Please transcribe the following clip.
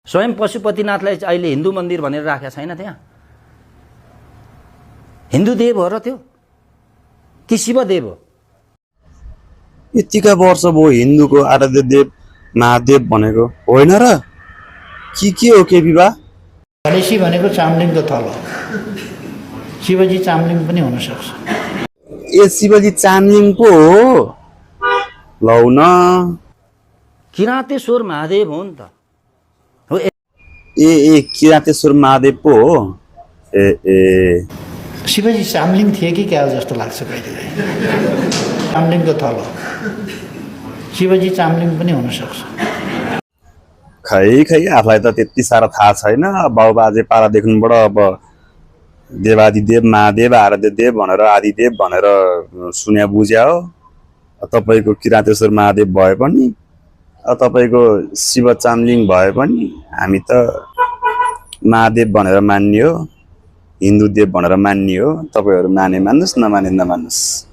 स्वयं पशुपतिनाथलाई अहिले हिन्दू मन्दिर भनेर राखेको छैन त्यहाँ। हिन्दू देव हो र त्यो कि शिव देव हो? यतिका वर्ष भयो हिन्दूको आराध्य देव महादेव भनेको होइन र के हो के विवाह? गणेशी भनेको चामलिङको थल हो। शिवजी चामलिङ पनि हुन सक्छ। ए शिवजी चामलिङ पो हो? लौ न, किराँतेश्वर महादेव हो नि त। हो ए किराँतेश्वर महादेव पो हो। ए शिवजी चामलिङ थिए कि क्या हो जस्तो लाग्छ कहिलेकाहीँ। चामलिङको थल हो। शिवजी चामलिङ पनि हुन सक्छ। खै आफूलाई त त्यति साह्रो थाहा छैन। बाबुबाजे पालादेखिबाट अब देवादिदेव महादेव आराध्य देव भनेर आदिदेव भनेर सुन्या बुझ्या हो। तपाईँको किराँतेश्वर महादेव भए पनि तपाईँको शिव चामलिङ भए पनि हामी त महादेव भनेर मान्ने हो, हिन्दू देव भनेर मान्ने हो। तपाईँहरू माने मान्नुहोस्, नमाने नमान्नुहोस्।